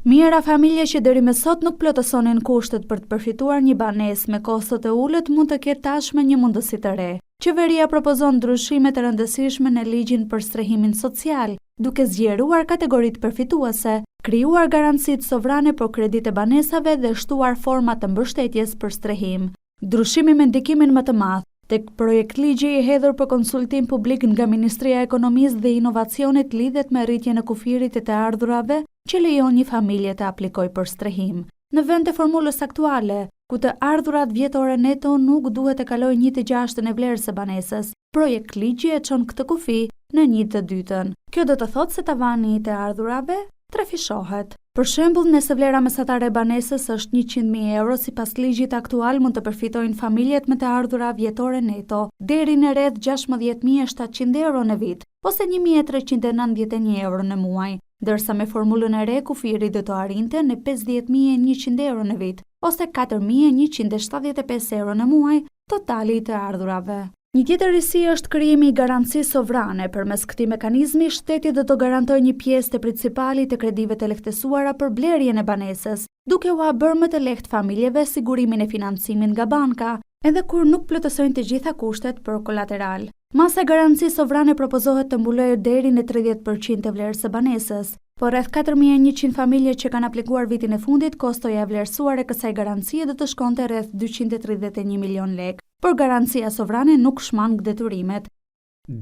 Mijëra familje që deri më sot nuk plotësonin kushtet për të përfituar një banesë me kosto të ulët mund të ketë tashmë një mundësi të re. Qeveria propozon ndryshime të rëndësishme në ligjin për strehimin social, duke zgjeruar kategoritë përfituese, krijuar garancitë sovrane për kreditë e banesave dhe shtuar forma të mbështetjes për strehim. Ndryshimi me ndikimin më të madh, tek projektligji i hedhur për konsultim publik nga Ministria e Ekonomisë dhe Inovacionit lidhet me rritjen e kufirit të të ardhurave që lejon një familje të aplikojë për strehim. Në vend të formulës aktuale, ku të ardhurat vjetore neto nuk duhet të kalojnë një të gjashtën e vlerës së banesës, projektligji e çon këtë kufi në një të dytën. Kjo do të thotë se tavani i të ardhurave trefishohet. Për shembull, nëse vlera mesatare e banesës është 100.000 euro, sipas ligjit aktual mund të përfitojnë familjet me të ardhura vjetore neto deri në rreth 16.700 euro në vit, ose 1.391 euro në muaj, ndërsa me formulën e re kufiri do të arrinte në 50.100 euro në vit, ose 4.175 euro në muaj, totali i të ardhurave. Një tjetër risi është krijimi i garancisë sovrane. Përmes këtij mekanizmi, shteti do të garantojë një pjesë të principalit të kredive të lehtësuara për blerjen e banesës, duke ua bërë më të lehtë familjeve sigurimin e financimit nga banka, edhe kur nuk plotësojnë të gjitha kushtet për kolateral. Masa e garancisë sovrane propozohet të mbulojë deri në 30% të vlerës së banesës. Për rreth 4100 familje që kanë aplikuar vitin e fundit, kostoja e vlerësuar e kësaj garancie do të shkonte rreth 231 milion lekë. Por garancia sovrane nuk shmang detyrimet.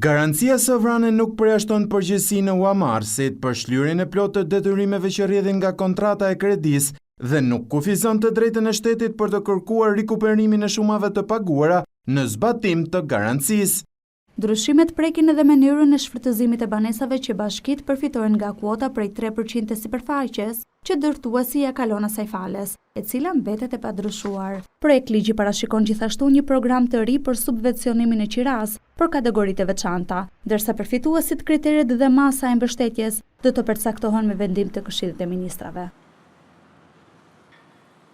Garancia sovrane nuk përjashton përgjegjësinë e huamarrësit për shlyerjen e plotë të detyrimeve që rrjedhin nga kontrata e kredisë dhe nuk kufizon të drejtën e shtetit për të kërkuar rikuperimin e shumave të paguara në zbatim të garancisë. Ndryshimet prekin edhe mënyrën e shfrytëzimit të banesave që bashkitë përfitojnë nga kuota prej 3% të sipërfaqes që ndërtuesi ia kalon asaj falas, e cila mbetet e pandryshuar. Projektligji parashikon gjithashtu një program të ri për subvencionimin e qirasë për kategoritë e veçanta, ndërsa përfituesit, kriteret dhe masa e mbështetjes do të përcaktohen me vendim të Këshillit të Ministrave.